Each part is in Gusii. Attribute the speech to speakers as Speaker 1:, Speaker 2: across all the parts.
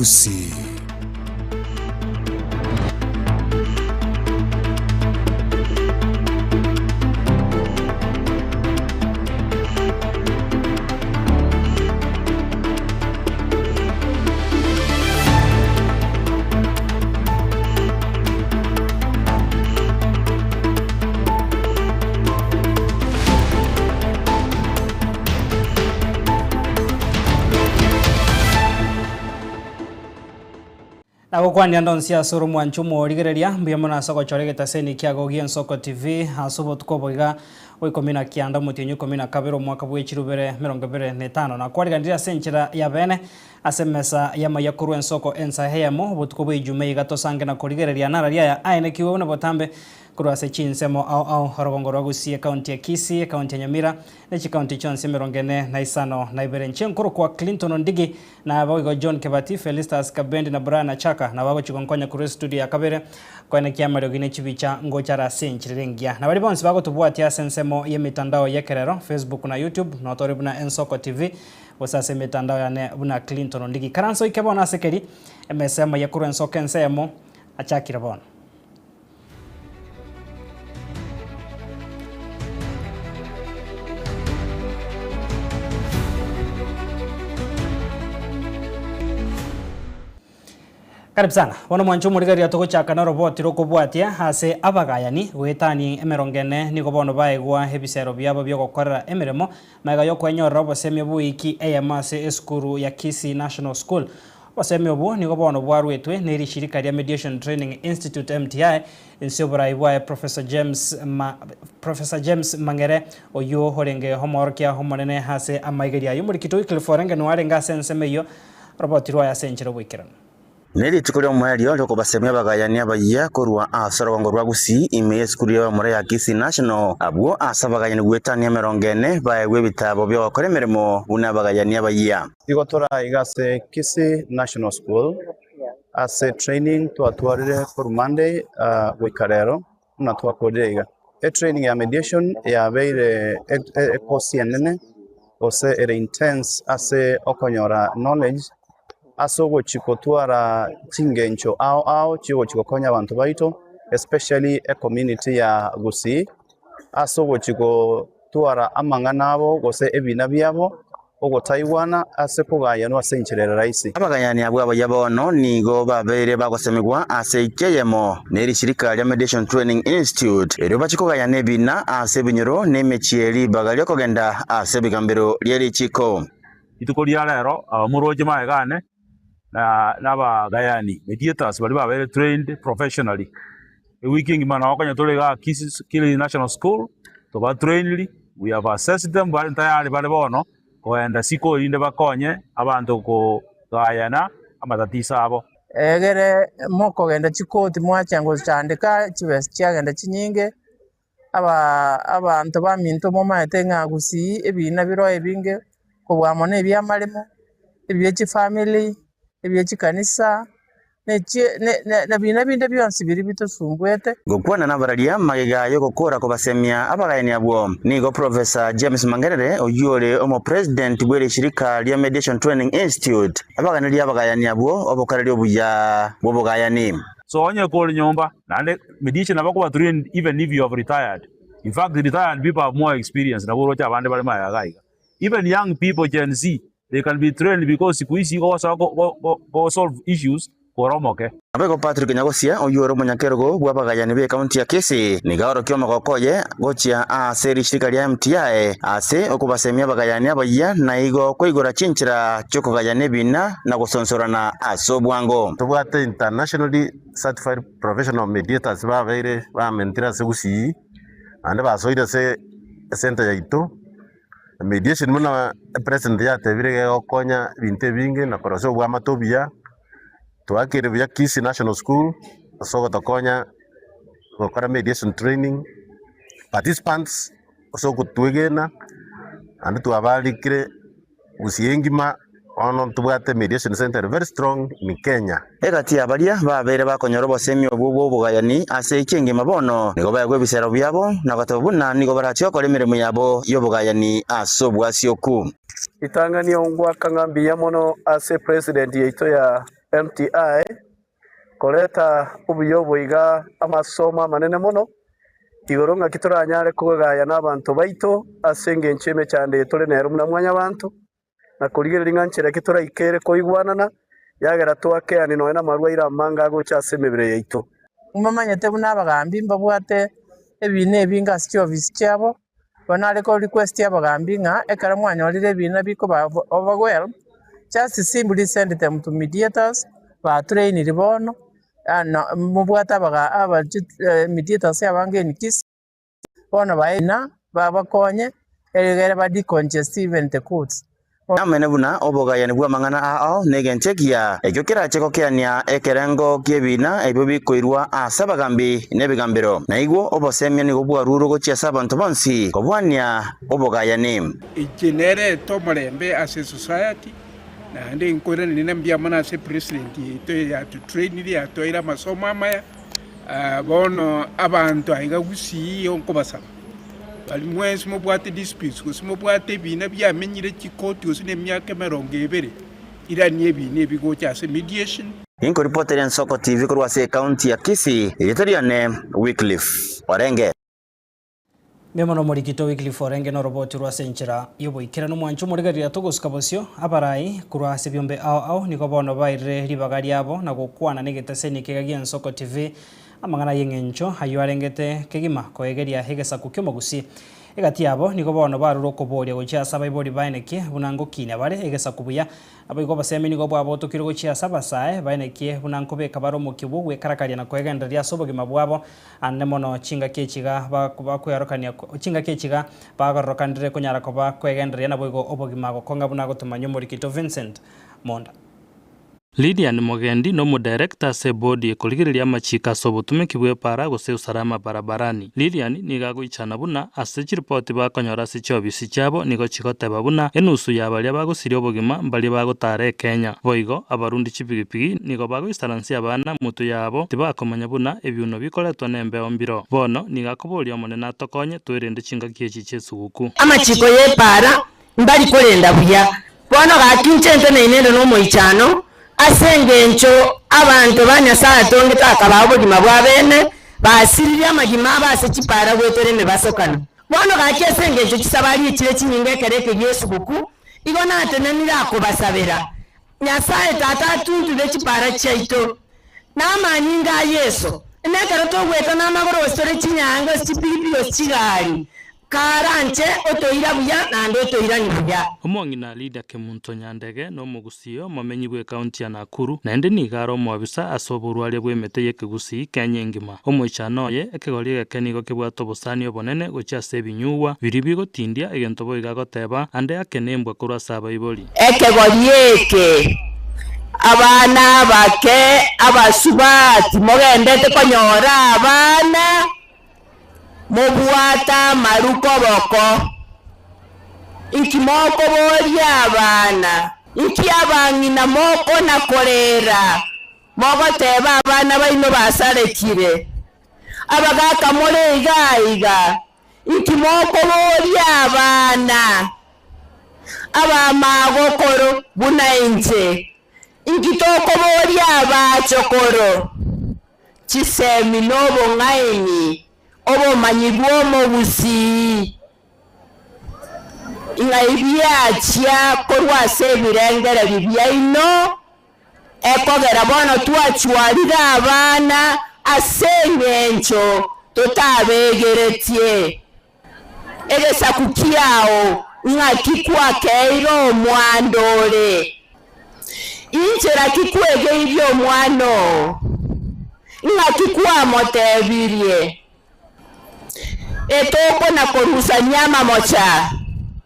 Speaker 1: Gusii.
Speaker 2: Nagokwania ndonsi ase ore omwancho omorigereria, mbuya mono ase ogochora egetaseni kiago gi'Ensoko TV ase obotuko obo iga bwa ikomi na kianda omotienyi ikomi na kabere omwaka bwe chirubere emerongo ebere na etano. Nakwariganirie ase enchera ya bene ase emesa y'amaiya korwa ensoko ensa eyemo obotuko bwa Ijumaa iga tosange na korigereria narari aya aenekigwe buna botambe korwa ase chinsemo ao ao orogongo rwa Gusii, ekaunti ya Kisii, ekaunti ya Nyamira ne chikaunti chionsi emerongo ene na isano na ibere. Inche nkorokwa Clinton Ondigi Na boigo John Kebati, Felistus Kabendi na Brian Achaka nabo bagochia gonkonya korwa estudio ya kabere koenekia amariogi ne chibicha ngocha are ase enchera engiya. Na baria bonsi bagotobwatia ase ensemo y'emitandao y'ekerero, Facebook na YouTube, notore buna Ensoko TV, gose ase emetandao yane buna Clinton Ondigi. Karansa oike bono ase keri, emesa emayia korwa ensoko ensemo, achakire bono. Karibu sana. Bono mwanche omorigereria togochaka noroboti rokobwatia ase abagayani goetania emerongo ene nigo bono baegwa ebisero biabo biogokorera emeremo magega yokwenyorera obosemia bw'ewiki eyemo ase esukuru ya Kisii National School. Obosemi obwo nigo bono bwaruetwe ne rishirika ria Mediation Training Institute, MTI, inse y'oborai bwaye Professor James Ma Professor James Mang'ere, oyio orenge omoorokia omonene ase amaigerio ayio. Omorikito Wycliffe Orenge nigo arenge ase ensemo eyio, oroboti rwaye ase enchera oboikeranu.
Speaker 3: Ne rituko ri'omoerio ri'okobasemia abagayani abayia korwa ase orogongo rwa Gusii ime y'esukuru y'abamura ya Kisii National, abwo ase abagayani goetania emerongo ene baegwe ebitaabo bi'ogokora emeremo buna abagayani abayia.
Speaker 4: Igo tore aiga ase Kisii National School ase training twatwarire korwa Monday goika rero buna twakorire iga. Etraining ya mediation yabeire ecourse enene gose ere intense ase okonyora knowledge ase ogochia gotwara chingencho ao ao chiogochia gokonya abanto baito especially ecommunity ya Gusii ase ogochia gotwara amang'ana abo gose ebina biabo. ogotaigwana ase kogayanwa ase enchera ere raisi.
Speaker 3: Abagayani abwo abayia bono nigo babeire bagosemigwa ase ekia eyemo ne rishirika ria Mediation Training Institute, erio bachie kogayana ebina ase ebinyoro na emechie ribaga ri'okogenda ase ebigambero rie richiko.
Speaker 5: Rituko ria rero abamoroche magega ane na abagayani, mediators, baria babeire trained professionally. Ewiki engima nabo konya tore igaa Kisii Kili National School, tobatrainiri, we have assessed them bare tayari bare bono kogenda siko erinde bakonye abanto kogayana amatatiso abo.
Speaker 6: Egere mokogenda chikoti mwacha gochandeka chibesa chiagenda chinyinge, aba abanto baminto momaete ng'a gusii ebina biro ebinge, kobua mono ebiamaremo, ebie chifamiri, ebie chikanisa. na bina binde bionsi biria bitosumbuete.
Speaker 3: Gokwana nabararia magega y'ogokora kobasemia abagayani abwo, nigo Professor James Mangerere oyio ore omopresident bw'erishirika ria Mediation Training Institute abaganerie abagayani abwo obokareri obuya bw'obogayani.
Speaker 5: So onye kore nyomba naende mediation nabo okoba trained even if you have retired. In fact retired people have more experience nabo oroche abande bare magega iga. Even young people Gen Z They can be trained because siku hizi gosoa go solve issues kore omoke.
Speaker 3: Naboigo Patrick Nyagosia, oyio ore omonyakerogo bw'abagayani b'ekaunti ya Kisii, nigo aorokia omogoko oye gochia ase rishirika ria MTI ase okobasemia abagayani abayia na igo koigora chinchera chi'okogayana ebina na gosonsorana ase obwango.
Speaker 7: Tobwate internationally certified professional mediators babeire bamentire ase Gusii, naende basoire ase esenta yaito. Mediation buna epresident yatebire iga egokonya ebinto ebinge na korosia obwamate obuya, twakeire buya Kisii National School ase ogotokonya gokora mediation training, participants ase ogotwegena, naende twabarikire Gusii engima bono ntobwate mediation center very strong in Kenya.
Speaker 3: Egati ya baria babeire bakonyora obosemi obwo bw'obogayani ase ekiengima bono nigo baegwa ebisero biabo na goteba buna nigo barachie gokora emeremo yabo y'obogayani ase obwasioku.
Speaker 8: Ritang'ani ongwaka ng'a mbuya mono ase president yaito ya.
Speaker 1: MTI, koreta obuya obo iga amasomo amanene mono, igoro ng'aki toranyare kogaya nabanto baito ase engencho y'emechando eye tore nero buna mwanyabanto, na korigereria ng'a nchera ki toraikere koigwanana, yagera twakeani nonya namarwaire amange agocha ase emebere yaito.
Speaker 6: Momanyete buna abagambi mbabwate ebiina ebinge ase chiofisi chiabo, Bono nare ko request abagambi ng'a ekero mwanyorire ebiina bikoba overwhelm, just simply send them to mediators, ba trainiri bono, mobwate abaga aba mediators abange in Kisii, bono bae ebiina babakonye, egere ba decongest even the courts.
Speaker 3: Namanyene buna obogayani bw'amang'ana ao negento ekiya, ekio kerache gokeania ekerengo ki'ebiina ebio bikoirwa ase abagambi na ebigambero. Na igwo obosemia nigo bwarurwe gochia ase abanto bonsi kobwania obogayani.
Speaker 8: Inche nerete omorembe ase esociety, naende nkoiraneria na mbuya mono ase epresident yaito eyatotrainire yatoeire amasomo amaya, bono abanto aiga gusii igo nkobasaba. Baria mwensi mobwate disputes, gose mobwate ebiina biamenyire chikoti gose na emiaka emerongo ebere, irania ebiina ebi gocha ase mediation.
Speaker 3: Ninkoripoteria Ensoko TV korwa ase ekaunti ya Kisii, erieta riane Wycliffe Orenge.
Speaker 2: Mbuya mono omorikito Wycliffe Orenge noroboti rwa ase enchera y'oboikeranu mwanche omorigereria togosuka bosio abarai korwa ase ebiombe ao ao nigo bono bairire ribaga riabo na gokwana negeteseni ekiga gi'Ensoko TV Amang'ana ay'engencho ayio arengete kegima koegeria egesaku ki'omogusii. Egati yabo nigo bono barure okoboria gochia ase abaibori baenekie buna ngokinia bare egesaku buya. Naboigo obosemi nigo bwabotokire gochia ase abasae baenekie buna nkobeka bare omokia bw'ogwekarakaria na koegendereria ase obogima bwabo ande mono chingaki echiga bakweorokania chingaki echiga bagororokanire konyara koba kwegendereria naboigo obogima gokong'a buna gotomanywa omorikito Vincent Monda.
Speaker 9: Lilian Mogendi nomodirector ase ebodi ekorigereria amachiko ase obotumeki bw'epaara gose usalama barabarani. Lilian nigo agoichana buna ase chiripoti bakonyora ase chiobisi chiabo nigo chigoteba buna enusu ya baria bagosiria obogima mbaria bagotara ekenya. Boigo abarundi chipigipigi nigo bagoisaransia abana motwe yabo tibakomanya buna ebiuno bikoretwa nembeo mbiro. Bono nigo akoboria Omonene atokonye twerende chingaki echi chi'esuguku.
Speaker 10: Amachiko y'epaara mbari korenda buya. Bono gaki inche nteneine inde nomoichano, ase engencho abanto ba Nyasae atongete akabaa obogima bwa bene, basiririe amagima abo ase chipaara goetera emebasokano. Bono gaki ase engencho chisabari echire chinyinge ekero eke gi'esuguku, igo natenenire akobasabera, Nyasae Tata atunture chipaara chiaito namanyinga a Yeso, nekero togoeta namagoro gose tore chinyange gose chipigipigi gose chigari, karanche otoira buya naende otoiranie buya.
Speaker 9: Omong'ina Lydia Kemunto Nyandege nomogusii omomenyi bw'ekaunti ya Nakuru, naende nigo are omoabisa ase oborwaria bw'emete y'ekegusii Kenya engima. Omoichano oye, ekegori egeke nigo kebwate obosani obonene gochia ase ebinyugwa biria bigotindia egento boigo agoteba, ande ake nembwa korwa ase abaibori.
Speaker 10: Ekegori eke, abana abake abasubati mogendete konyora abana, mobwate amaru koboko. Inki mokoboria abana? Inki abang'ina mokona-korera? Mogoteba abana baino basarekire, abagaaka more iga aiga, inki mokoboria abana abamagokoro buna inche? Inki tokoboria abachokoro? Chisemi nobong'aini, obomanyi bw'omogusii, ng'ai biachia korwa ase ebirengererio biaino? Ekogera bono twachwarire abana ase engencho totabegeretie. Egesaku kiao ng'aki gwakeire omwando ore? Inchera ki kwegeirie omwana oo? Ng'aki kwamotebirie? Etokona korusania amamocha.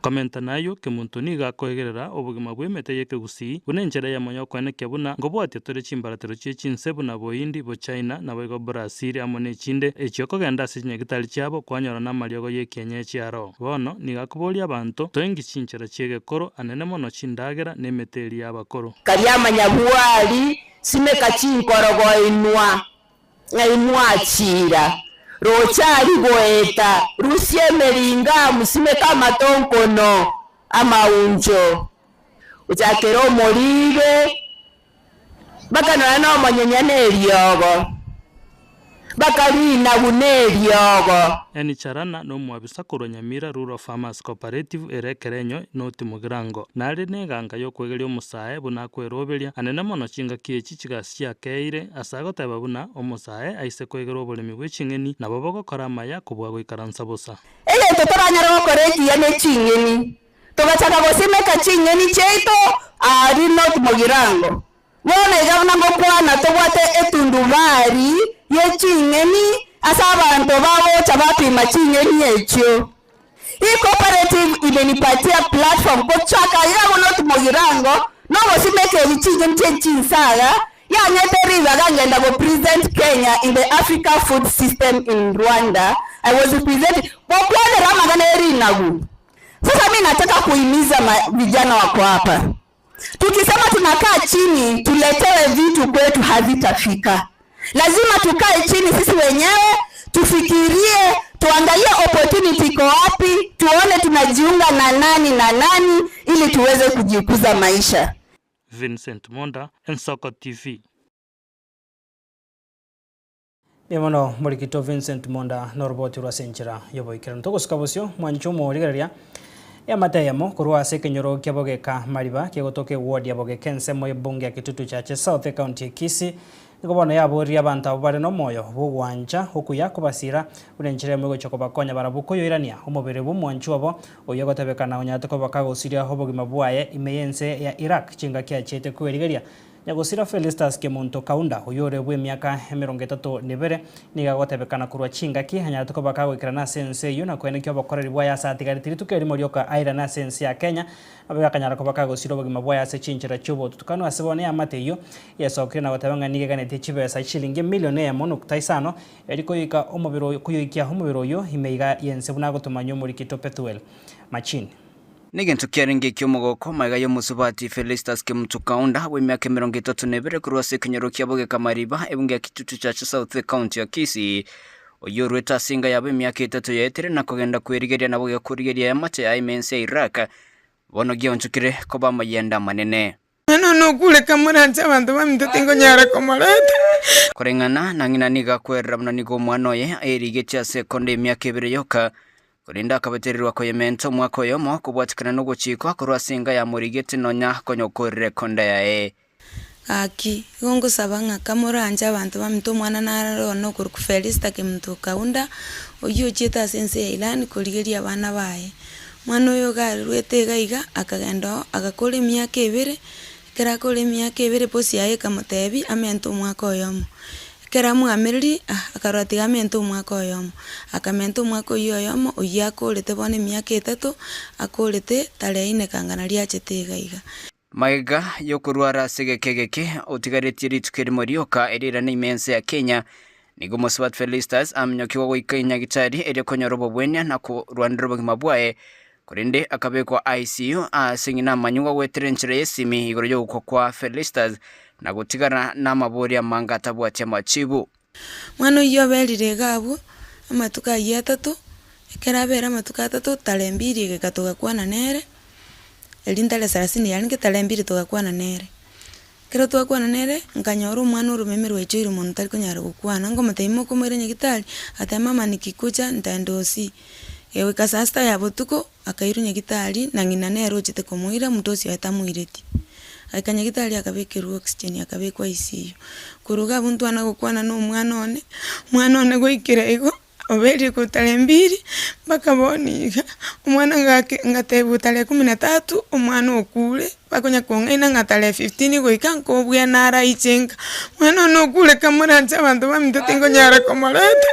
Speaker 9: Komenta nayio, kemonto nigo akoegerera obogima bw'emete y'ekegusii buna enchera eyemo y'okoenekia buna nkobwatia tore chimbaratero chie chinse buna Bohindi, Bochina, naboigo Borasiri amo nechinde, echio okogenda ase chinyagitari chiabo kwanyora namariogo y'ekienyechi aro. Bono nigo akoboria abanto, Toengi chinchera chi'egekoro anene mono chindagera na emete eria y'abakoro.
Speaker 10: Karia amanyabwari, simeka chinkorogoinwa. Ng'ai mwachiira? Roche aria goeta, rusia emeringa, mosimeke amatonkono amauncho, gochakera omoriibe. Bakanora nomonyenya na eriogo, bakarina buna eriogo.
Speaker 9: Eni Charana nomwabisa korwa Nyamira Rural Farmers Cooperative ere ekerenyo noti Mugirango. Nare neganga yokwegeria omosae buna akweroberia anene mono chingaki echi chigasi chiakeire ase agoteba buna omosae aise kwegera oboremi bwe ching'eni nabo bogokora amaya kobua goikaransa bosa.
Speaker 10: Egento toranyare gokora ekiya ne ching'eni, togachaka gosimeka ching'eni chiaito aaria North Mugirango. Bono iga buna ngokwana tobwate etundubari ye ching'eni ase abanto bagocha bapima ching'eni echio. Hii cooperative imenipatia platform gochaka iga agwo North Mugirango nogosimeka ebi ching'eni chie chinsaga yang'ete ribaga ngenda go present Kenya in the Africa food system in Rwanda I was representing gokwanera amang'ana ye rinagu. Sasa mi nataka kuhimiza vijana wako hapa. Tukisema tunakaa chini tuletewe vitu kwetu hazitafika. Lazima tukae chini sisi wenyewe tufikirie, tuangalie opportunity iko wapi, tuone tunajiunga na nani na nani ili tuweze kujikuza maisha.
Speaker 9: Vincent Monda, Ensoko TV.
Speaker 2: Mbuya mono morikito Vincent Monda noroboti rwa ase enchera y'oboikeranu. Togosuka bosio mwanche omorigereria eamate eyemo korwa ase ekenyoro kia Bogeka Mariba kegotoka eward ya Bogeka ensemo y'ebunge ya Kitutu Chache South ecounty ya Kisii nigo bono yaboririe abanto abwo bare nomoyo bw'ogwancha okuya kobasira buna enchera eyemo egochia kobakonya barabwo koyoirania omobere bw'omwanchi obo oyio ogotebekana onyarete koba kagosiria obogima bwaye ime y'ense ya Iraq chingaki achiete kwerigeria Nyagosira Felistus Kemunto Kaunda, oyio ore bw'emiaka emerongo etato na ebere, nigo agotebekana korwa chingaki anyarete koba kagoikerana ase ense eyio na koenekia obokoreri bwaye ase atigareti rituko erimo rioka airane ase ense ya Kenya, naboigo akanyara koba kagosira obogima bwaye ase chinchera chi'obotutukanu ase bono eamate eyio yesokire na goteba ng'a nigo eganetie chibesa chilingi emilion eyemo nukta isano erio koyoika omobere oyo koyoikia omobere oyio ime iga y'ense buna agotomanywa omorikito Pethuel Machini.
Speaker 11: Negento kiarenge eki'omogoko magega y'omosubati Felistus Kemutu Kaunda bw'emiaka 32 korwa ase ekenyoro kia Bogeka Mariba, ebunge ya Kitutu Chache South, Ekaunti ya Kisii, oyio orwete ase enga yabo emiaka etato yaetire na kogenda kwerigeria na boigo korigeria eamate yaye ime ense ya Iraq, bono giaonchokire koba amayenda amanene.
Speaker 12: Omwana one okure kamoranche abanto baminto tingonyara komoreta.
Speaker 11: Koreng'ana na ng'ina nigo akwerera buna nigo omwana oye aerigetie ase ekonda emiaka ebere yoka, korende akabetererwa koyementa omwaka oyomo kobwatikana nogochikwa korwa ase enga yamorigete nonya konya okorire ekonda yaye.
Speaker 13: Gaki, igo ngosaba ng'a kamoranche abanto baminto omwana nare one okorokwa Felista Kemunto Kaunda, oyio ochiete ase ense ya Iran korigeria abana baye. Omwana oyo iga arwete iga iga, akagenda oo, agakora emiaka ebere, ekero akora emiaka ebere bosi yaye ekamotebia amente omwaka oyomo. Ekero amwamereria, ah akarora tiga amente omwaka oyomo, akamenta omwaka oyio oyomo, oyio akorete bono emiaka etato, akorete tarehe ine kangana riachete iga iga.
Speaker 11: Magega y'okorwara ase egeka egeke, otigaretie rituko erimo rioka erirane ime ense ya Kenya, nigo Mosubati Felistus aminyokigwa goika enyagitari erio konyora obobwenia na korwanera obogima bwaye, korende akabekwa ICU ase ng'ina amanyigwa goetera enchera y'esimi igoro y'ogokwa kwa Felistus na gotigara namaboria amange atabwati amachibu.
Speaker 13: Mwana oyio oberire iga abwo amatuko ayio atato, ekero abere amatuko atato tarehe mbiri egeka togakwana nere, erio ntare sarasini yarenge tarehe mbiri togakwana nere. Ekero twakwana nere, nkanyora omwana oromeme rwaichoire mono tari konyara gokwana, nkomotebia mokomoira nyagitari, agateba mama nikikuja ntaenda hosi. Egoika saa sita ya botuko, akairwa nyagitari na ng'ina nere ochete komoira mdosi oye tamoireti. Agaika nyagitari akabekerwa oxygen akabekwa ICU. Korwa iga abwo ntwana gokwana na omwana one, omwana one goikera igo, obeire korwa tarehe mbiri mpaka bono iga, omwana ngake ngatebiwa tarehe kumi na tatu omwana okure, bakonya kong'aina ng'a tarehe fifteen goika nkobua naraiche nka, omwana one okure kamoranche abanto baminto tingonyara komoreta.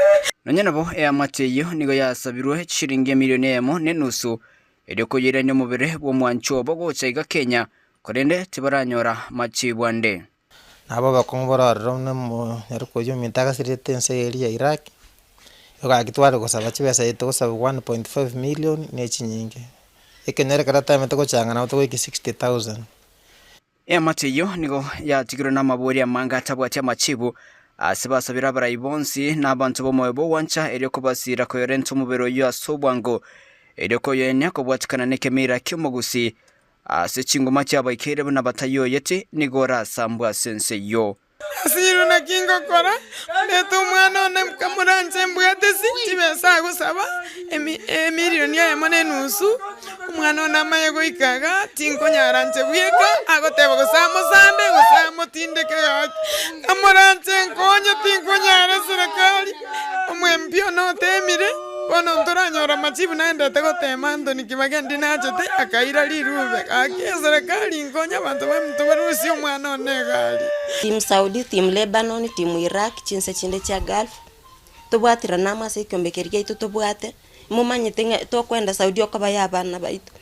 Speaker 11: Nonya nabo eamate eyio nigo yasabirwe chishilingi emilioni eyemo na enusu erio koyeirania omobere bw'omwanchwa obo gocha iga Kenya, korende tibaranyora machibu ande.
Speaker 14: Nabo obokong'u bororire buna omonyaroka oyio ominto agasirete ense eria ya Iraq, igo gaki tware gosaba chibesa echi togosaba 1.5 million na echinyinge, ekenyoro ekero totemete gochanga nabo togoika 60,000.
Speaker 11: Eamate eyio nigo yatigirwe namaboria amange atabwati amachibu, ase basabire abarai bonsi na abanto b'omoyo b'ogwancha erio kobasiira koyorenta omobere oyio ase obwango, erio koyoenia kobwatikana nekemira ki'omogusii. Ase chingoma chiabaikeire buna batayoyeti, nigo orasambwe ase ense eyio.
Speaker 12: Nasirwe naki ngokora, ndete omwana one nkamoranche mbwate ase chibesa agosaba emilioni eyemo na enusu, omwana one amanye goika igaa, tinkonyara inche bweka, agoteba gose amosande gose amotindeke gaki, nkamoranche nkonye tinkonyara eserekari, omwempi one otemire, bono ntoranyora amachibu naendete gotema Anthony Kibaki ndi nachete akaira rirube gaki eserekari nkonye abanto baminto barusie omwana one egari.
Speaker 15: Team Saudi, team Lebanon, team Iraq, chinse chinde chia Gulf, tobwaterane amo ase ekiombe keria giaito tobwate, momanyete ng'a tokoenda Saudi okoba ya abana baito,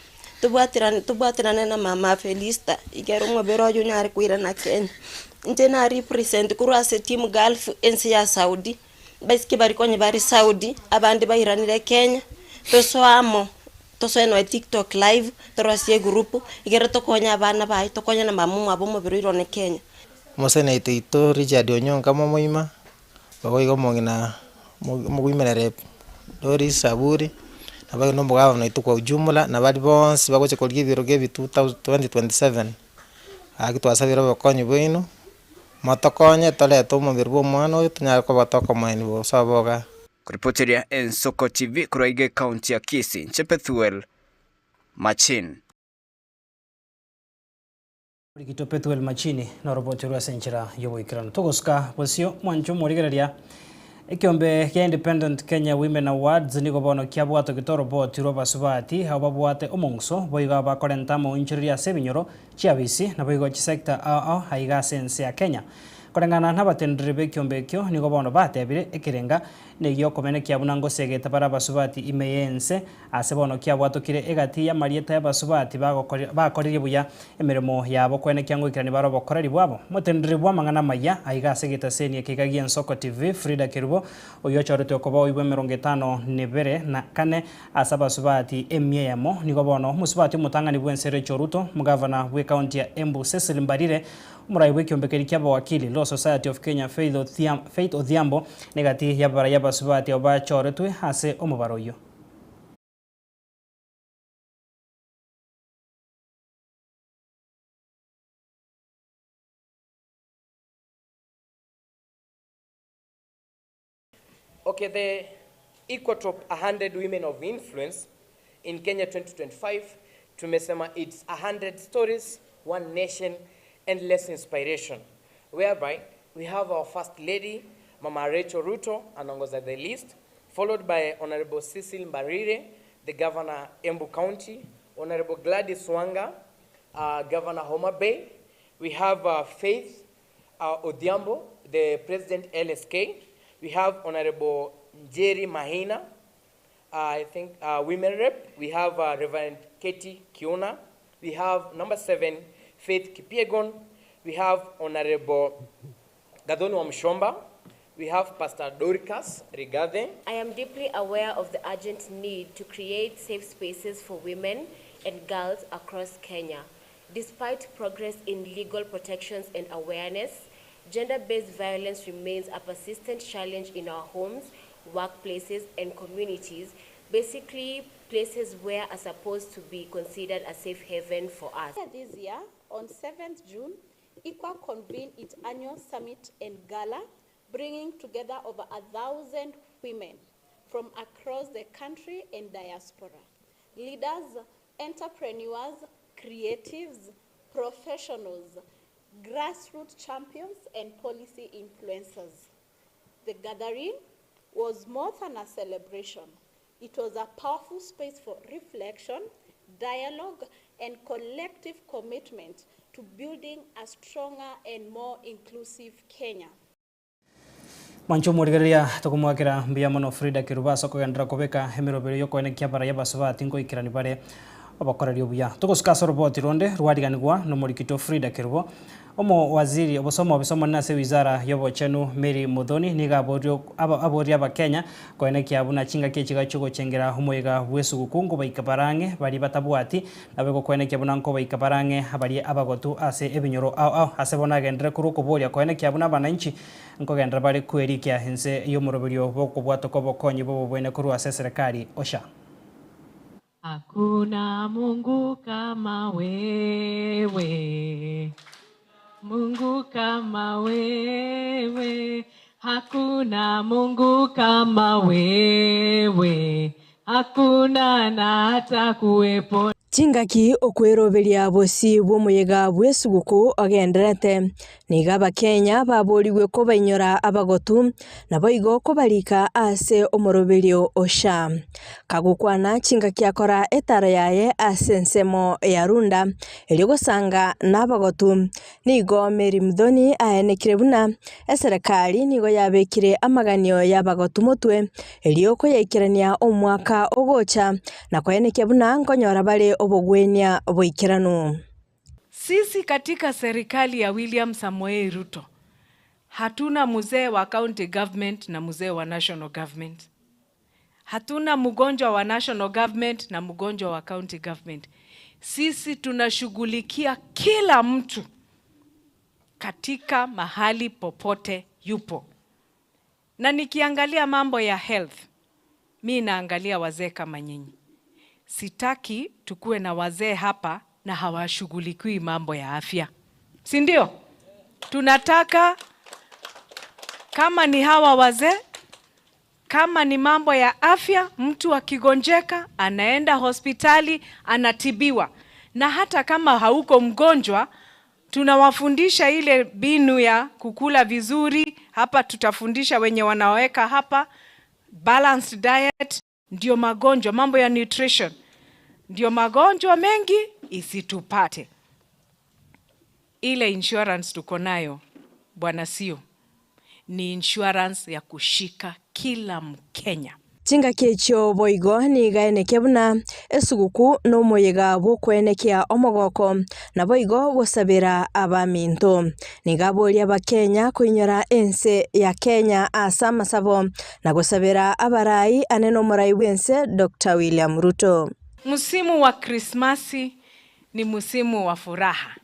Speaker 15: tobwaterane tobwaterane na mama Felista, ekero omobere oye onyare koirana Kenya. Inche na represent korwa ase team Gulf ense ya Saudi, baiseke baria konya bare Saudi, abande bairanire Kenya, tosoe amo. Tosoe noe tiktok live torosie egroup igere tokonye abana baye tokonye na mama omwabo omobere oirwe one Kenya.
Speaker 14: Omoseneta oito Richard Onyonka momoima, boigo omong'ina omogoimerere Doris Saburi, naboigo na omogabana oito kwa ujumla, na baria bonsi bagocha korigia ebirogo ebi 2027, gaki twasabire obokonyi bwaino, motokonye torete omobere bwa omwana oyo tonyare koba tokomoenia bosa boga.
Speaker 11: Koripoteria Ensoko TV korwa iga ekaunti ya Kisii, inche Pethuel Machin.
Speaker 2: Rigito Pethuel Machini noroboti rwe ase enchera y'oboikeranu. Togosuka bosio mwanche omorigereria ekiombe kia Independent Kenya Women Awards nigo bono kiabwatogete oroboti rw'abasubati abo babwate omong'uso boigo abakorenta amaonchoreria ase ebinyoro, chiabisi naboigo chisector ao ao aiga ase ense ya Kenya. Koreng'ana nabateneneri b'ekiombe ekio nigo bono batebire ekerenga negi'okomenekia buna ngosegete bare abasubati ime y'ense, ase bono kiabwatokire egati y'amarieta y'abasubati bakoririe buya emeremo yabo kwenekia ngoikerania bare obokoreri bwabo. Moteneneri bw'amang'ana amaya aiga ase egetaseni ekeiga gi'Ensoko TV, Frida Kerubo, oyio ochoretwe koba oibwe emerongo etano nebere na kane ase abasubati emia eyemo, nigo bono omosubati omotang'ani bw'ense Rachel Ruto, omogavana bw'ekaunti ya Embu Cecily Mbarire, Omorai bw'ekiombe keria ki'abawakili, Law Society of Kenya, Faith Odhiambo, negati y'abarai abasubati abo bachoretwe ase omobaro oyio.
Speaker 16: Okay, the Equatop 100 Women of Influence in Kenya 2025, tumesema it's 100 stories, one nation, endless inspiration, whereby we have our first lady, Mama Rachel Ruto, anaongoza the list, followed by Honorable Cecil Mbarire, the Governor Embu County, Honorable Gladys Wanga, Governor Homa Bay. We have Faith Odhiambo, the President LSK. We have Honorable Njeri Mahina, I think Women Rep. We have Reverend Katie Kiuna. We have number 7, Faith Kipyegon. We have Honorable Gathoni Wamuchomba. We have Pastor Dorcas Rigathe.
Speaker 17: I am deeply aware of the urgent need to create safe spaces for women and girls across Kenya. Despite progress in legal protections and awareness, gender-based violence remains a persistent challenge in our homes, workplaces, and communities, basically places where are supposed to be considered a safe haven for us.
Speaker 18: This year, on 7th June, ICWA convened its annual summit and gala, bringing together over 1,000 women from across the country and diaspora. Leaders, entrepreneurs, creatives, professionals, grassroots champions, and policy influencers. The gathering was more than a celebration. It was a powerful space for reflection, dialogue, and collective commitment to building a stronger and more inclusive Kenya.
Speaker 2: Mwanche omorigereria tokomoakera mbuya mono Frida Kerubo ase okogenderera kobeka emeroberi y'okoenekia abarai abasubati nkoikerani bare obokoreri obuya. Togosuka ase oroboti ronde rwariganigwa nomorikito Frida Kerubo, Omowaziri gose omobisa omonene ase wizara y'obochenu Mary Muthoni nigo aborie abakenya koenekia buna chingaki echi gachia gochengera omoyega bw'esuguku nkobaika bare ang'e baria batabwati Naboigo koenekia buna nkobaika bare ang'e abaria abagotu ase ebinyoro ao ao. Ase bono agenderere korwa okoboria koenekia buna abananchi nkogenderera bare kwerikia inse y'omoroberio bw'okobwatoka obokonyi bw'obobwene korwa ase eserekari. Osha.
Speaker 19: Hakuna Mungu kama wewe, Mungu kama wewe, hakuna Mungu kama wewe, hakuna na hata kuwepo.
Speaker 20: Chingaki okweroberia bosio bw'omoyega bw'esuguku ogendererete, nigo Abakenya baborigwe kobainyora abagotu naboigo kobarika ase omoroberio o SHA. Kagokwana chingaki akora etaro yaye ase ensemo ya Runda erio gosanga nabagotu, nigo Mary Muthoni aenekire buna eserekari nigo yabekire amaganio y'abagotu motwe erio koyaikerania omwaka ogocha na koenekia buna nkonyora bare obogwenia boikeranu.
Speaker 19: Sisi katika serikali ya William Samoei Ruto hatuna mzee wa county government na mzee wa national government. Hatuna mgonjwa wa national government na mgonjwa wa county government. Sisi tunashughulikia kila mtu katika mahali popote yupo. Na nikiangalia mambo ya health, mi naangalia wazee kama nyinyi. Sitaki tukuwe na wazee hapa na hawashughulikiwi mambo ya afya, si ndio? Tunataka kama ni hawa wazee, kama ni mambo ya afya, mtu akigonjeka anaenda hospitali anatibiwa, na hata kama hauko mgonjwa tunawafundisha ile binu ya kukula vizuri. Hapa tutafundisha wenye wanaweka hapa balanced diet, ndio magonjwa, mambo ya nutrition, ndio magonjwa mengi isitupate. Ile insurance tuko nayo bwana, sio ni insurance ya kushika kila Mkenya.
Speaker 20: Chingaki echio boigo niga enekia buna esuguku na omoyega bw'okwenekia omogoko naboigo gosabera abaminto. Niga aboria abakenya koinyora ense ya Kenya ase amasabo na gosabera abarai ane na omorai bwense Dr. William Ruto.
Speaker 19: Msimu wa Krismasi ni msimu wa furaha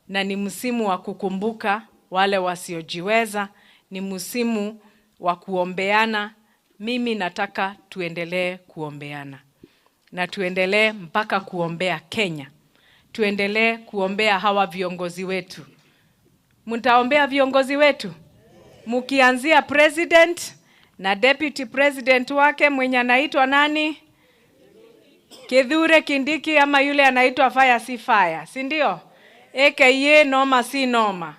Speaker 19: na ni msimu wa kukumbuka wale wasiojiweza, ni msimu wa kuombeana. Mimi nataka tuendelee kuombeana na tuendelee mpaka kuombea Kenya, tuendelee kuombea hawa viongozi wetu. Mtaombea viongozi wetu mkianzia president na deputy president wake mwenye anaitwa nani? Kithure Kindiki ama yule anaitwa fire si fire, si ndio? AKA noma si noma.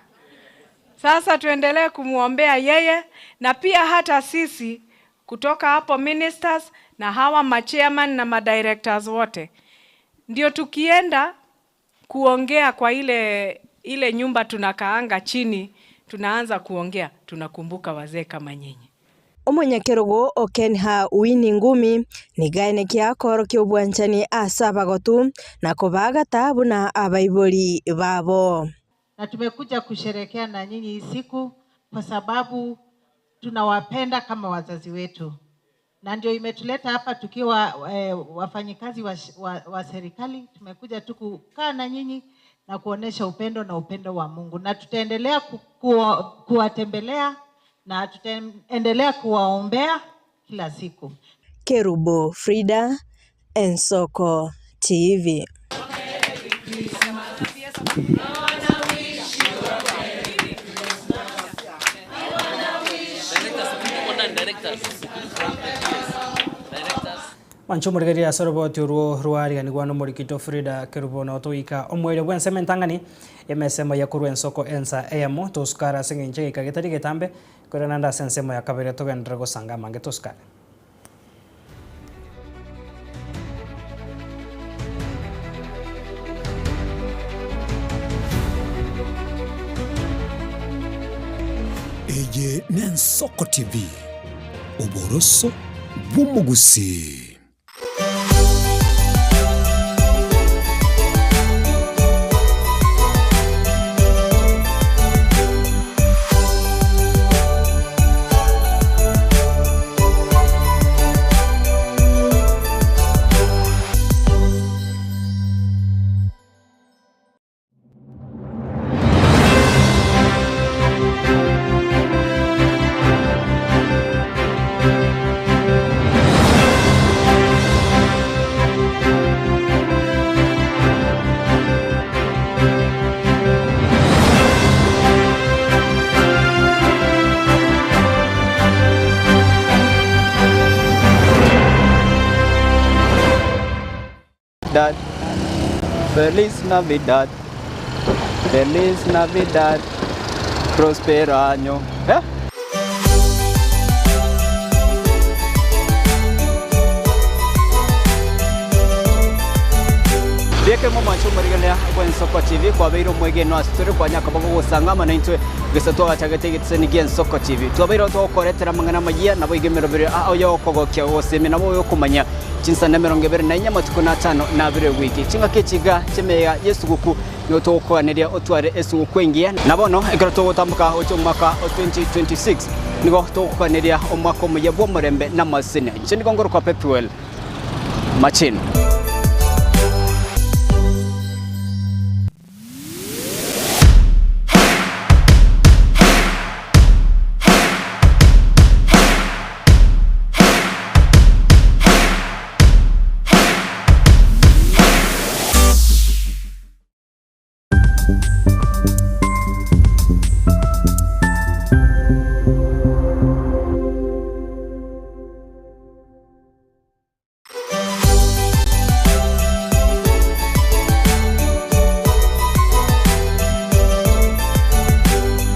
Speaker 19: Sasa tuendelee kumwombea yeye na pia hata sisi kutoka hapo ministers na hawa machairman na madirectors wote, ndio tukienda kuongea kwa ile ile nyumba tunakaanga chini, tunaanza kuongea, tunakumbuka wazee kama nyinyi.
Speaker 20: Omonyakerogo o Kenha Winnie Ngumi niga aenekia akoorokia obwanchani ase abagotu na kobagata buna abaibori babo.
Speaker 21: Na tumekuja kusherekea na nyinyi hii siku kwa sababu tunawapenda kama wazazi wetu, na ndio imetuleta hapa tukiwa wafanyikazi wa serikali. Tumekuja tu kukaa na nyinyi na kuonesha upendo na upendo wa Mungu, na tutaendelea kuwatembelea na tutaendelea kuwaombea kila siku.
Speaker 20: Kerubo Frida, Ensoko TV.
Speaker 2: Mwancho omorigereria ase oroboti orwo rwariganigwa na omorikito Frida Kerubo na otoika omwerio bwa ensemo entang'ani emesemo ya korwa ensoko ensa eyemo tosukare ase eng'encho egeka getari getambe korende naende ase ensemo ya kabere togenderere gosanga amange tosukare.
Speaker 22: Eye n'Ensoko TV, oboroso bw'omogusii.
Speaker 4: Navidad. Feliz Navidad. Feliz Navidad. Prospero año. Eh? Rieke momwancho omorigereria bw'Ensoko TV kwabeire omwegenwa ase tore kwanya koba gogosanga amo naintwe gese twagachagete egetiseni gi'Ensoko TV. Twabeire togokoretera amang'ana amayia naboigo emeroberi ao y'okogokia gosemia nabo oyokomanya Chinsana 24 amatuko na atano na abere ewiki. Chingaki echi iga chi'emeyega y'esuguku nigo togokoganeria otware esuguku engiya. Na bono ekero togotamboka gochia omwaka o 2026 nigo togokoganeria omwaka omuya bw'omorembe na amasesenia. Inche nigo ngorokwa Pethuel Machino.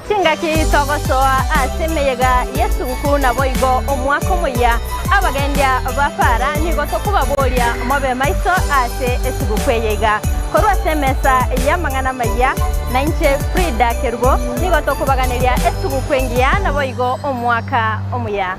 Speaker 5: Chingaki togosoa ase emeyega y'esuguku naboigo omwaka omoyia, abagendia ba para nigo tokobaboria mobe maiso ase esuguku eye iga. Korwa ase emesa y'amang'ana amayia, nainche Frida Kerubo nigo tokobaganeria esuguku engiya naboigo omwaka omuya.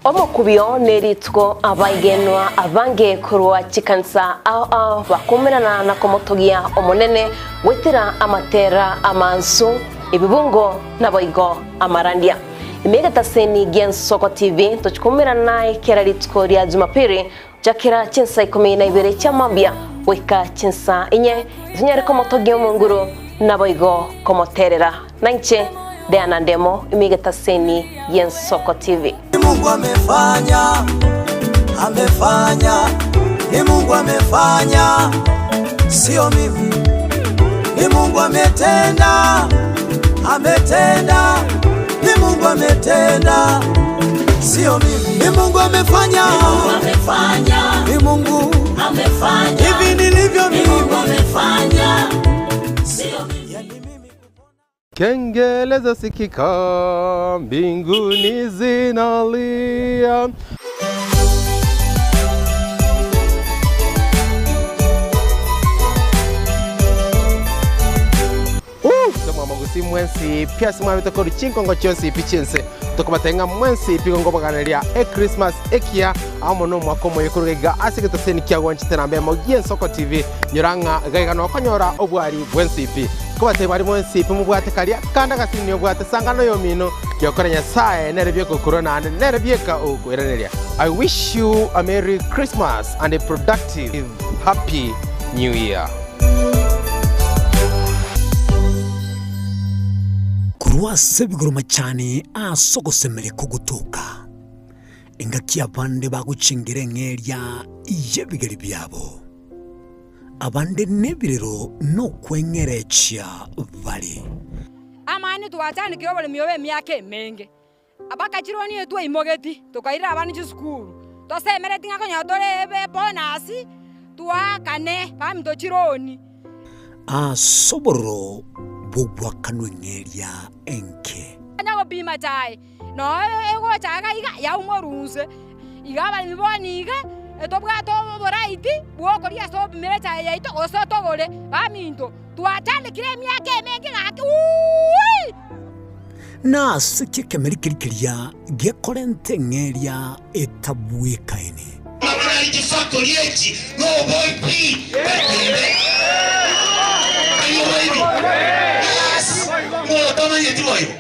Speaker 23: Omokubio nerituko abaigenwa abange korwa chikanisa ao ao bakomerana na komotogia Omonene goetera amatera amansu, ebibungo naboigo amarandia. Ime egetaseni gi'Ensoko TV tochikomerana naye kera rituko ria Jumapili gochakera chinsa ikomi na ibere chia mambia goika chinsa inye, tonyare komotogia Omonguru naboigo komoterera. Nainche Diana Ndemo, ime egetaseni gi'Ensoko TV.
Speaker 24: Ni Mungu amefanya, amefanya, ni Mungu amefanya, sio mimi. Ni Mungu ametenda, ametenda, ni Mungu ametenda, sio mimi. Ni Mungu amefanya, ni Mungu amefanya, ni Mungu amefanya, hivi nilivyo mimi, ni Mungu amefanya, sio mimi.
Speaker 25: Kengele zasikika mbinguni zinalia.
Speaker 26: Tomwamagusi mwensi pi ase mwabete korwa chinkongo chionsi pi chi'ense, tokobatebia ng'a mwensi pi gonkobaganeria Echristmas ekiya amo nomwaka omoyia korwa iga ase egetoseni kia gwanchete namba emo gi'Ensoko TV. Nyora ng'a gaiga nokonyora obwari bwensi pi. Nkobatebia baria mwensi pi mobwate karia kande agasini obwate sangano y'omino, giokora Nyasae nere bieka okorua naende nere bieka ogokoiraneria. I wish you a merry Christmas and a productive happy new year.
Speaker 22: Korwa ase ebigoro machani ase ogosemeria kogotoka, engaki abande bagochengera eng'eria y'ebigeri biabo. Abande nebirero nokweng'erechia bare.
Speaker 27: Amani twachandekire oboremi obo emiaka emenge, abakachirwa nigo twaimogeti tokairera abana chisukuru, tosemereti ng'a konya tore ebonus twaakane baminto chironi.
Speaker 22: Ase obororo bw'ogoakanwa eng'eria enke.
Speaker 27: Onya gopima chae, Noe egocha iga iga yaumwa orunse. Iga abaremi bono iga etobwate oboraiti bw'okoria ase obimere echae yaito gose togore. Baminto, twachandekire emiaka emenge gaki wuuii!
Speaker 22: Nase ki ekemeri keria keria gekorenta eng'eria etabwekaini?
Speaker 28: Mabuna chifactory echi noboibi batebe tari oboibi yes motamanyeti boigo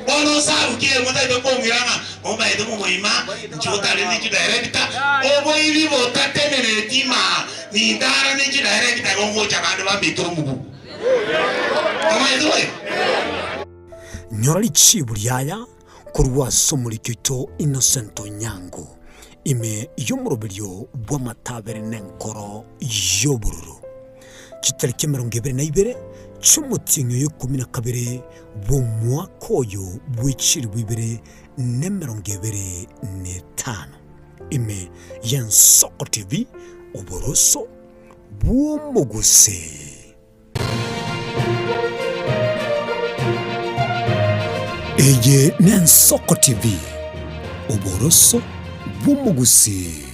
Speaker 28: bono osabukie motaete kong'ira ng'a momaete momoima inche otare ne chidirector oboibi botatenereti maa nintara ne chidirector igo ngocha bande bambekere omoguko omanyete boigo.
Speaker 22: Nyora richibu riaya Korwa ase omoriki oito Innocent Onyango, ime y'omoroberio bw'amatabere na enkoro y'obororo, chitariki 22 chi'omotienyi oyo ikomi na kabere bw'omwaka oyo bwe chilifu ibere na emerongo ebere na etano. Ime y'Ensoko TV, oboroso bw'omogusii. Eye n'Ensoko TV, oboroso bw'omogusii.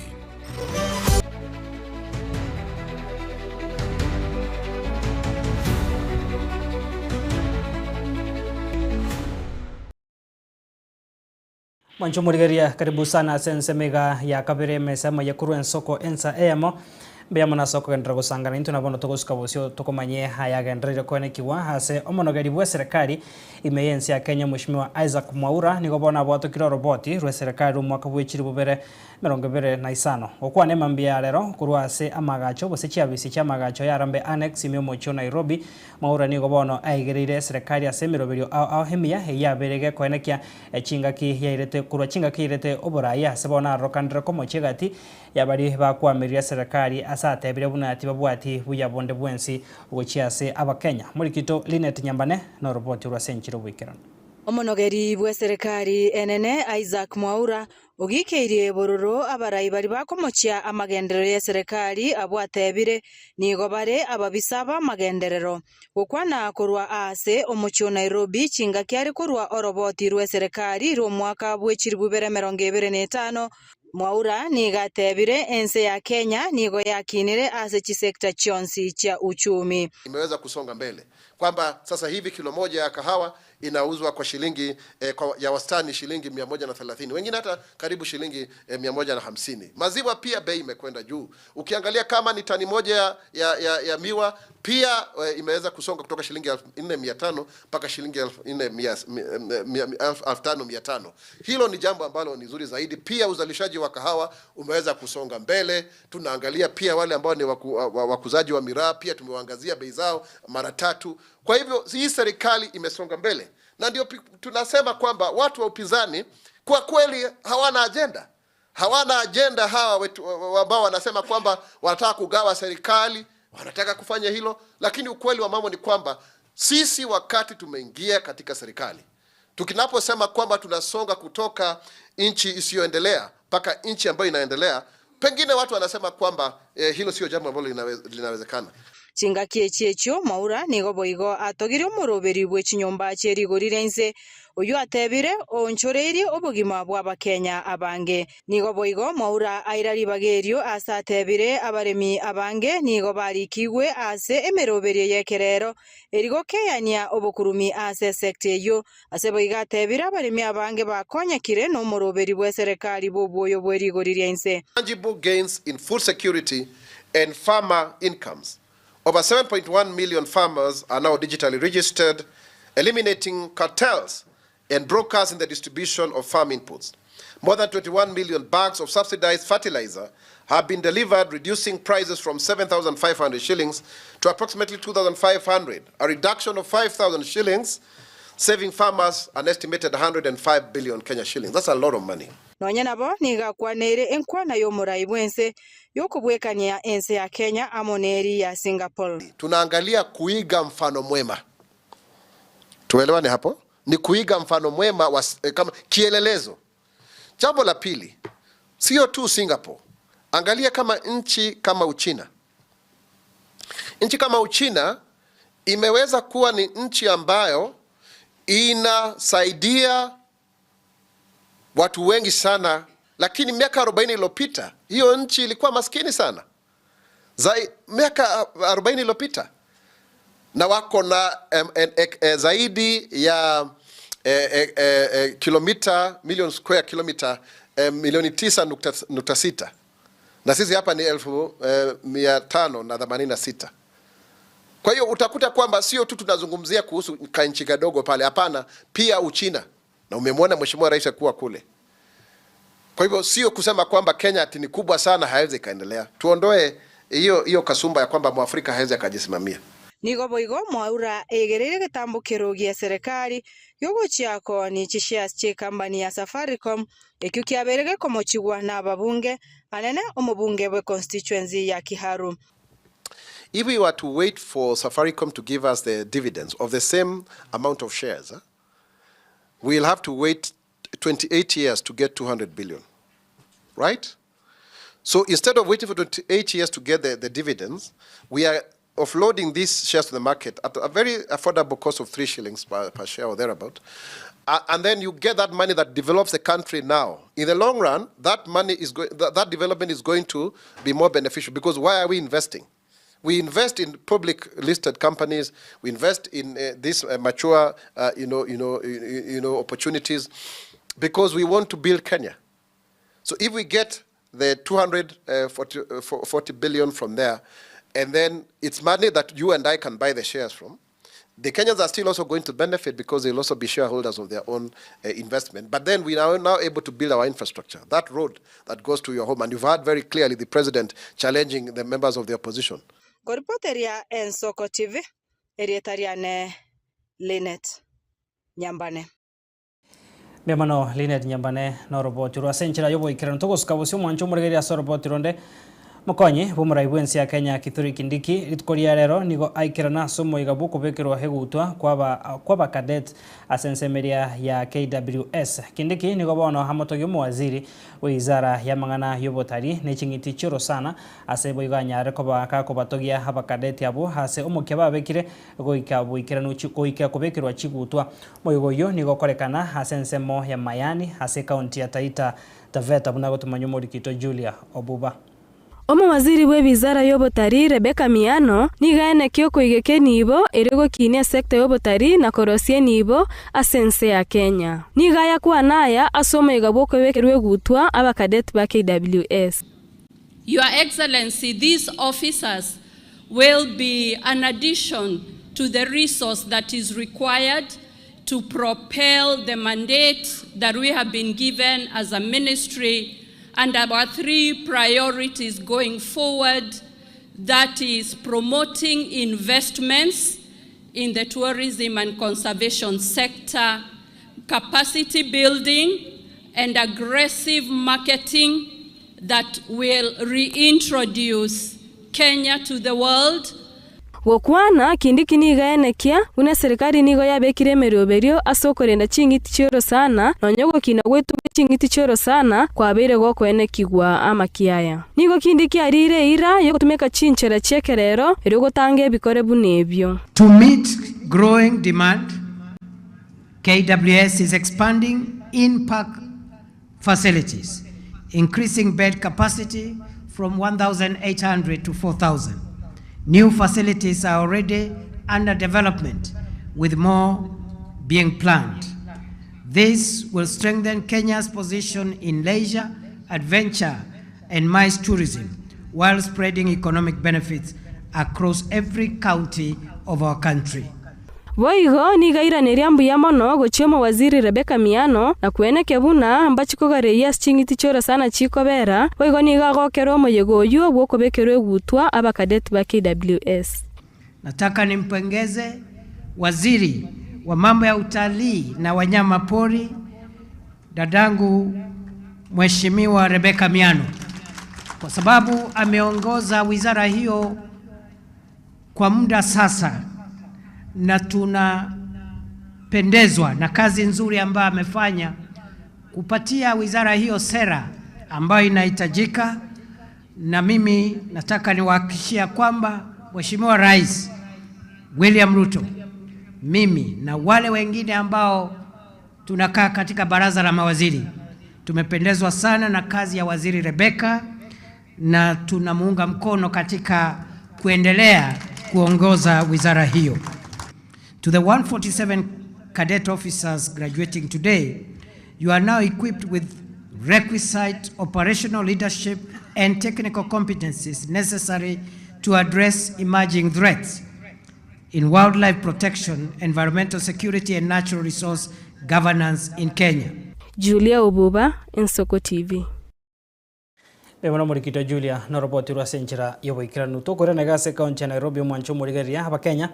Speaker 2: Mwanche omorigereria, karibu sana ase ensemo iga ya kabere emesa emo ye korwa ensoko ensa eyemo. Mbuya mono ase okogenderera gosangana intwe na bono togosuka bosio tokomanyie ayagendereire koenekigwa ase omonogeri bw'eserekari ime y'ense ya Kenya Mweshimiwa Isaac Mwaura nigo bono abwatokire oroboti rw'eserekari rw'omwaka bw'echiri bobere 25. Gokwana emambia ya rero korwa ase amagacho gose chiabisi chi'amagacho y'Harambee Annex ime omochie o Nairobi, Mwaura nigo bono aigereire eserekari ase emeroberio ao ao emiya eyio yabeire gekoenekia chingaki yairete korwa chingaki yairete oboraai ase bono arokanire komochia egati yabaria bakwamirie eserekari ase atebire buna tibabwati buya bonde bwensi gochia ase Abakenya. Morikito Linet Nyambane noroboti orwa ase enchera oboikeranu.
Speaker 1: Omonogeri bw'eserekari enene Isaac Mwaura Ogikeirie bororo abarai baria bakomochia amagenderero y'eserekari abwo atebire, nigo bare ababisa b'amagenderero. Gokwana korwa aase omochie o Nairobi chingaki are korwa oroboti rw'eserekari rw'omwaka bwe chilifu ibere emerongo ebere na etano, Mwaura nigo atebire ense ya Kenya nigo yakinire ase chisekta chionsi chia uchumi.
Speaker 3: Imeweza kusonga mbele kwamba sasa hivi kilo moja ya kahawa inauzwa kwa shilingi eh, kwa, ya wastani shilingi 130, wengine hata karibu shilingi eh, 150. Maziwa pia bei imekwenda juu. Ukiangalia kama ni tani moja ya, ya, ya, ya miwa pia eh, imeweza kusonga kutoka shilingi 4500 mpaka shilingi 4500. Hilo ni jambo ambalo ni zuri zaidi. Pia uzalishaji wa kahawa umeweza kusonga mbele. Tunaangalia pia wale ambao ni waku, wakuzaji wa miraa pia tumewaangazia bei zao mara tatu. Kwa hivyo hii serikali imesonga mbele, na ndio tunasema kwamba watu wa upinzani kwa kweli hawana ajenda, hawana ajenda hawa wetu ambao wanasema kwamba wanataka kugawa serikali, wanataka kufanya hilo, lakini ukweli wa mambo ni kwamba sisi wakati tumeingia katika serikali, tukinaposema kwamba tunasonga kutoka nchi isiyoendelea mpaka nchi ambayo inaendelea, pengine watu wanasema kwamba eh, hilo sio jambo ambalo linawezekana.
Speaker 1: Chingaki echi echio Mwaura nigo boigo atogirie omoroberi bwe chinyomba chie rigori ria inse, oyio atebire oonchoreirie obogima bw'Abakenya abange. Nigo boigo Mwaura aira ribaga erio ase atebire abaremi abange nigo barikigwe ase emeroberio y'ekerero eri gokeyania obokurumi ase esecta eyio. Ase boigo atebire abaremi abange bakonyekire nomoroberi bw'eserekari bw'obwoyo bwe rigori ria inse.
Speaker 3: Tangible gains in food security and farmer incomes. Over 7.1 million farmers are now digitally registered, eliminating cartels and brokers in the distribution of farm inputs. More than 21 million bags of subsidized fertilizer have been delivered, reducing prices from 7,500 shillings to approximately 2,500, a reduction of 5,000 shillings, saving farmers an estimated 105 billion Kenya shillings. That's a lot of money.
Speaker 1: Nonya nabo nigo akwaneire enkwana y'omorai bw'ense y'okobwekania ense ya Kenya amo neri ya Singapore.
Speaker 3: Tunaangalia kuiga mfano mwema, tuelewane hapo, ni kuiga mfano mwema wa, eh, kama kielelezo. Jambo la pili, sio tu Singapore, angalia kama nchi kama Uchina. Nchi kama Uchina imeweza kuwa ni nchi ambayo inasaidia watu wengi sana, lakini miaka 40 iliyopita hiyo nchi ilikuwa maskini sana. Zai, miaka 40 iliyopita na wako na zaidi ya kilomita million square kilomita milioni 9.6 na sisi hapa ni 586,000. Kwa hiyo utakuta kwamba sio tu tunazungumzia kuhusu kanchi kadogo pale, hapana, pia Uchina, na umemwona Mheshimiwa Rais akuwa kule. Kwa hivyo sio kusema kwamba Kenya ati ni kubwa sana haiwezi ikaendelea. Tuondoe hiyo hiyo kasumba ya kwamba Mwafrika hawezi akajisimamia.
Speaker 1: Nigo boigo Mwaura aigereire egetambokero gia eserekari giogochia kooni chishares chi'ecompany ya Safaricom ekio kiabeire gekomochigwa na ababunge anene omobunge bwe constituency ya Kiharu.
Speaker 3: If we were to wait for Safaricom to give us the dividends of the same amount of shares, we'll have to wait 28 years to get 200 billion, right? So instead of waiting for 28 years to get the, the dividends, we are offloading these shares to the market at a very affordable cost of 3 shillings per, per share or thereabout. And then you get that money that develops the country now. In the long run, that money is going, that, that development is going to be more beneficial because why are we investing? We invest in public listed companies. We invest in these mature, opportunities, because we want to build Kenya. So if we get the 240 billion from there, and then it's money that you and I can buy the shares from, the Kenyans are still also going to benefit because they'll also be shareholders of their own investment. But then we are now able to build our infrastructure, that road that goes to your home. And you've heard very clearly the president challenging the members of the opposition.
Speaker 1: Koripoteria Ensoko TV, erieta riane Linet Nyambane.
Speaker 2: Mbuya mono Linet Nyambane na oroboti rwa ase enchera y'oboikeranu. Togosuka bosio omwancho omoregereria ase oroboti ronde. Mokonyi bw'omorai bw'ense ya Kenya Kithure Kindiki rituko ria rero nigo aikerana ase omoiga bw'okobekerwa egutwa kwaba kw'abakadet ase ensemo eria ya KWS. Kindiki nigo bono amotogia omowaziri bw'eizara y'amang'ana y'obotari ne ching'iti chi'orosana ase boigo anyare koba gakobatogia abakadeti abwo ase omokia babekire goika boikeranu goika kobekerwa chigutwa. Omoigo oyio nigo okorekana ase ensemo ya Mayani ase ekaunti ya Taita Taveta buna gotomanywa omorikito Julia Obuba.
Speaker 6: Omowaziri bw'ebizara y'obotarii Rebecca Miano nigo aenekia okoigeka enibo erio gokinia esecta y'obotarii na korosia enibo ase ense ya Kenya. Nigo ayakwana aya ase omoyega bw'okobekerwa egutwa abakadeti ba KWS.
Speaker 7: Your Excellency, these officers will be an addition to the resource that is required to propel the mandate that we have been given as a ministry and our three priorities going forward, that is promoting investments in the tourism and conservation sector, capacity building, and aggressive marketing that will reintroduce Kenya to the world.
Speaker 6: Gokwana, Kindiki nigo aenekia buna eserikari nigo yabekire emeroberio ase okorenda ching'iti chi'orosana, nonya ogokina gwetuga ching'iti chi'orosana kwabeire gokoenekigwa amakiaya. Nigo Kindiki ariire eira y'ogotumeka chinchera chi'ekerero erio gotanga ebikore buna ebio.
Speaker 8: To meet growing demand, KWS is expanding in-park facilities, increasing bed capacity from 1,800 to 4,000. New facilities are already under development, with more being planned. This will strengthen Kenya's position in leisure, adventure, and MICE tourism, while spreading economic benefits across every county of our country.
Speaker 6: Boigo nigo airaneria mbuya mono gochia omowaziri Rebecca Miano, na kwenekia buna mbachi kogareria ase ching'iti chi'orosana chikobera, boigo nigo agokera omoyega oyio bw'okobekerwa egutwa abakadeti ba KWS.
Speaker 8: Nataka nimpongeze waziri wa mambo ya utalii na wanyama pori dadangu Mheshimiwa Rebecca Miano kwa sababu ameongoza wizara hiyo kwa muda sasa, na tunapendezwa na kazi nzuri ambayo amefanya kupatia wizara hiyo sera ambayo inahitajika, na mimi nataka niwahakikishia kwamba Mheshimiwa Rais William Ruto, mimi na wale wengine ambao tunakaa katika baraza la mawaziri tumependezwa sana na kazi ya Waziri Rebecca na tunamuunga mkono katika kuendelea kuongoza wizara hiyo. To the 147 cadet officers graduating today, you are now equipped with requisite operational leadership and technical competencies necessary to address emerging threats in wildlife protection, environmental security, and natural resource governance in Kenya.
Speaker 6: Julia Obuba, Ensoko TV.
Speaker 2: Mbuya mono Morikito Julia noroboti rwa ase enchera y'oboikeranu. Tokoirana iga ase ekaunti ya Nairobi omwancho omorigereria Abakenya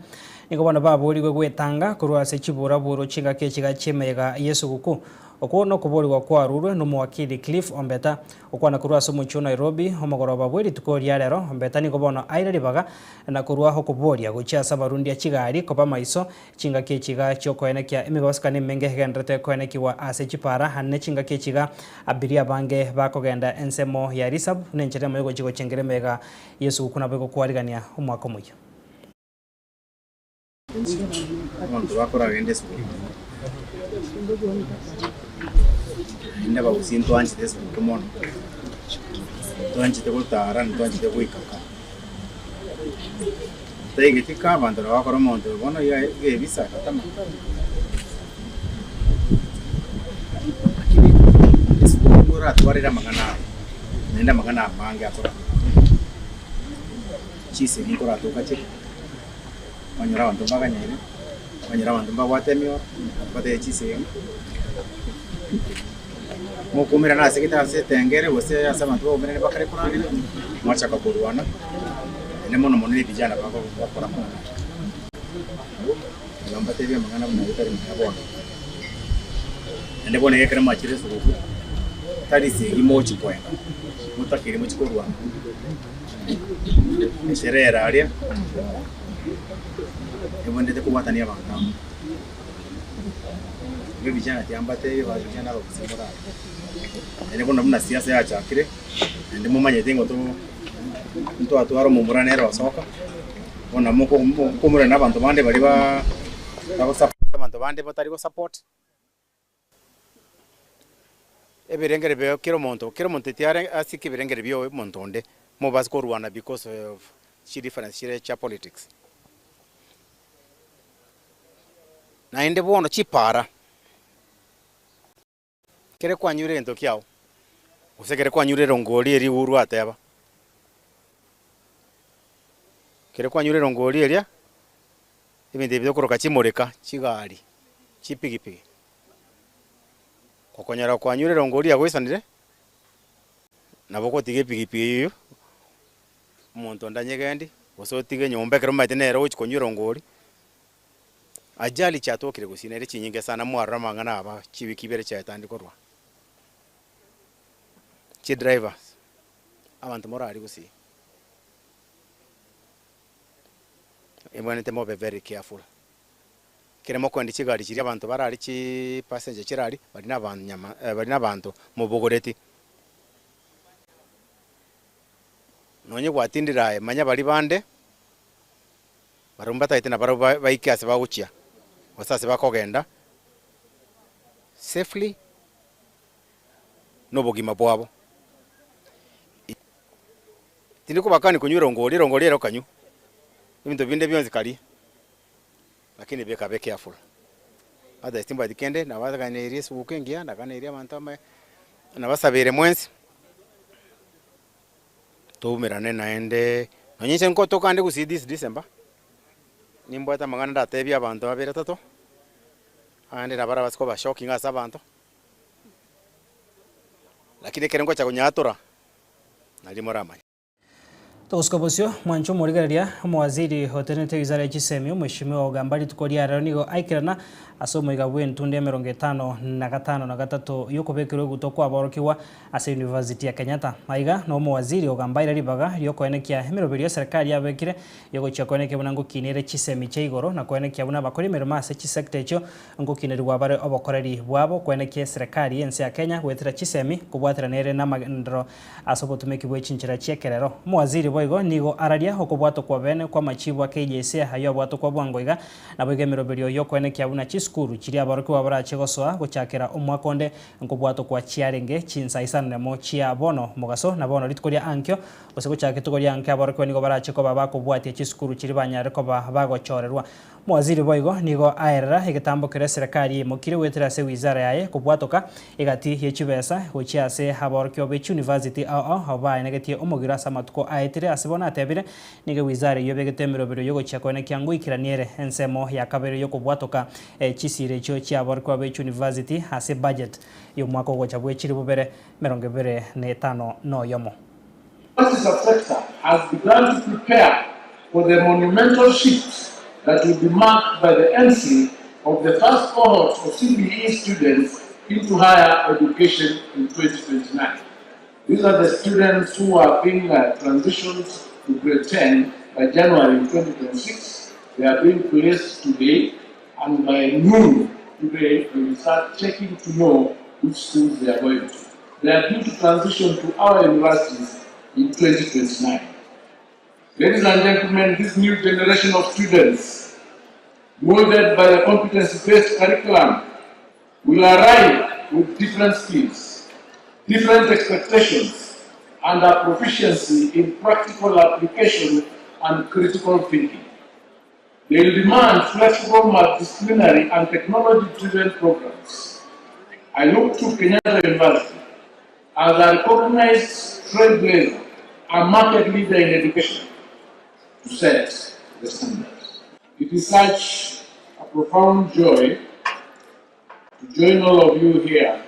Speaker 2: nigo bono baborigwe gwetanga korwa ase chiburaburo chingaki echiga chi'emeyega y'esuguku. Okwo nokoborigwa kwarurwe nomowakili Cliff Ombeta okwana korwa ase omochie o Nairobi omogoroba bwe rituko ria rero. Ombeta nigo bono aire ribaga na korwa okoboria gochia ase abarundia chigari koba maiso chingaki echi iga chiokoenekia emebasukano emenge egenderete koenekigwa ase chipara ane chingaki echi iga abiria abange bakogenda ensemo ya risab nenchera emo yogochia gochengera emeyega yesuguku nabo egokwarigania omwaka omoyia.
Speaker 9: Abanto bakoragenda esukuru, naende abagusii ntwanchete esukuru mono, ntwanchete gotara, ntwanchete goikaka. Taigeti ka abanto nabo bakora omonto oyo bono iga iga ebisa agatama. Lakini esukuru nigo oratwarire amang'ana aya, naende amang'ana amange akora chisegi nkoratoka chire. Banyora abanto mbaganyaire, banyora abanto mbabwate emioro, batebe chisegi, mokoumerana ase gete ase etengere gose ase abanto baoumerane bakare koragera, mwachaka korwana, naende mono mono ebijana bako bakora amang'ana aya. Igo mbatebie amang'ana buna ayio tari maya bono. Naende bono ekero mwachire esuguku, tari segi mochi koenda, motakeire mochi korwana. Esherehe ere aria ebwenerete kobwatania abanto amo. Igo vijana tiambatebie ba vijana abagusii morare. Naende bono buna siasa yachakire, naende momanyete ng'a to ntwatwara omomura nere osoka, bono moko mokoumera na abanto bande baria ba bagosupport abanto bande batari gosupport. Ebirengeri bia kera omonto, kera omonto tiare asike ebirengeri bia omonto onde, mobase korwana because of chi difference chire chia politics. Naende bono chipara, kere kwanyure egento kiago, gose kere kwanyure erongori eria Uhuru ateba, kere kwanyure erongori eria, ebinto ebi tokoroka chimoreka, chigari, chipigipigi. Okonyora kwanyure erongori yagoisanire, nabo ogotiga epigipigi eyio, omonto onde anyegendi, gose otige enyomba ekero omanyete nere ogochi konywa erongori. Ajali chiatokire gusii nere chinyinge sana mwarora amang'ana aba chiwiki ibere chiaetande korwa. Chidrivers, abanto morari gusii, ebwenerete mobe very careful. Ekero mokoenda chigari chiria abanto barari chipassenger chirari, baria nabanyama baria nabanto mobogoreti. Nonye gwatindire aye, manya baria bande, barabwo mbatagete nabarabwo baike ase bagochia, gose ase bakogenda safely na obogima bwabo. Tindi kobakani konywa erongori, erongori ere okanywa, ebinto binde bionsi karia. Lakini beka be careful otherwise timbwati kende nabaganeirie esuguku engiya ndaganeirie abanto amaye nabasabeire mwensi toumerane naende nonye inche nkotoka ande gusii this December nimbwate amang'ana ndatebie abanto babere batato abande nabo barabase koba shocking ase abanto lakini ekero ngocha konyatora nario moramanye.
Speaker 2: Togosuka bosio, mwanche omorigereria, omowaziri otenenete wizara ya chisemi, omweshimiwa ogamba rituko ria rero nigo aikerana ase omoiga bw'entunde emerongo etano na gatano na gatato y'okobekerwa eguto kw'aborokigwa ase University ya Kenyatta. Aiga noo omowaziri ogamba aire ribaga riokoenekia emeroberio eserekari yabekire yogochia koenekia buna ngokinere chisemi chia igoro na koenekia buna abakori emeremo ase chisecta echio Ngokinerigwa bare obokoreri bwabo kwenekia eserekari y'ense ya Kenya goetera chisemi kobwaterana ere namagenderero ase obotumeki bwe chinchera chi'ekerero. Omowaziri boigo nigo araria okobwatwa kwa bene kw'amachibu a KJC ayio abwatokwa bwango iga, naboigo emeroberio y'okoenekia buna chisukuru chiria aborokigwa barache gosoa gochakera omwaka onde nkobwatokwa chiarenge chinsa isano nemo chia bono mogaso na bono rituko ria ankio gose gochaka rituko ria ankio aborokigwa nigo barache koba bakobwatia chisukuru chiria banyare koba bagochorerwa. Omowaziri boigo nigo aerera egetambo keria eserekari yaimokire goetera ase wizara yaye kobwatoka egati ye chibesa gochia ase aborokigwa be chiuniversity ao ao abwo baenegetie omogiro ase amatuko aetire ase bono atebire nigo ewizara eyio ebegete emerobero yogochia koenekia ngoikerania ere ensemo ya kabere yokobwatoka chisira echio chia aborokigwa be chiuniversity ase budget yomwaka ogocha bwe chilifu bibere emerongo ebere na etano na oyomo.
Speaker 10: Justice sector has begun to prepare for the monumental shift that will be marked by the entry of the first cohort of CBE students into higher education in 2029. These are the students who are being transitioned to grade 10 by January 2026. They are being placed today, and by noon today, we will start checking to know which schools they are going to. They are due to transition to our universities in 2029. Ladies and gentlemen, this new generation of students, molded by the competency-based curriculum, will arrive with different skills, different expectations, and a proficiency in practical application and critical thinking. They will demand flexible, multidisciplinary, and technology-driven programs. I look to Kenyatta University as a recognized trailblazer and market leader in education to set the standards. It is such a profound joy to join all of you here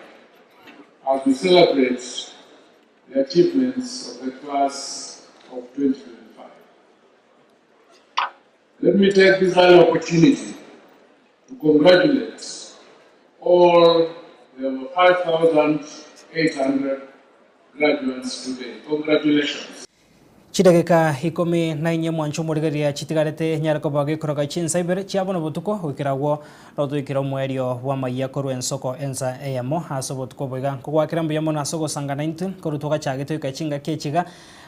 Speaker 10: as we celebrate the achievements of the class of 2025. Let me take this early opportunity to congratulate all the over 5,800 graduates today. Congratulations.
Speaker 2: Chidageka ikomi na inye mwancho omorigereria chitigarete nyare koba gekoroka chinsa ibere chia bono botuko goikera agwo rotoikera omoerio bw'amayia korwa ensoko ensa eyemo ase obotuko obo iga. Nkogwakera mbuya mono ase ogosangana intwe korwa twagachagete goika chingaki echi iga.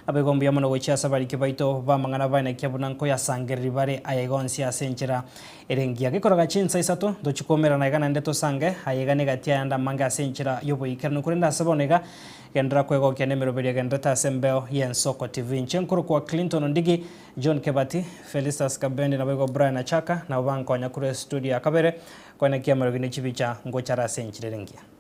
Speaker 2: Naboigo mbuya mono gochia ase abariki baito b'amang'ana baenekia buna nkoyasangereria bare aya iga onsi ase enchera ere engiya. Gekoroka chinsa isato ntochie koumerana iga naende tosange aya iga negati ayande amange ase enchera y'oboikeranu korende ase bono iga Genderera kwegokia nemeroberi egenderete ase embeo y'Ensoko TV. Inche nkorokwa Clinton Ondigi, John Kebati, Felistus Kabendi naboigo Brian Achaka nabo bankonya korwa estudio ya kabere koenekia amarogi ne chibicha ngochare ase enchera ere engiya.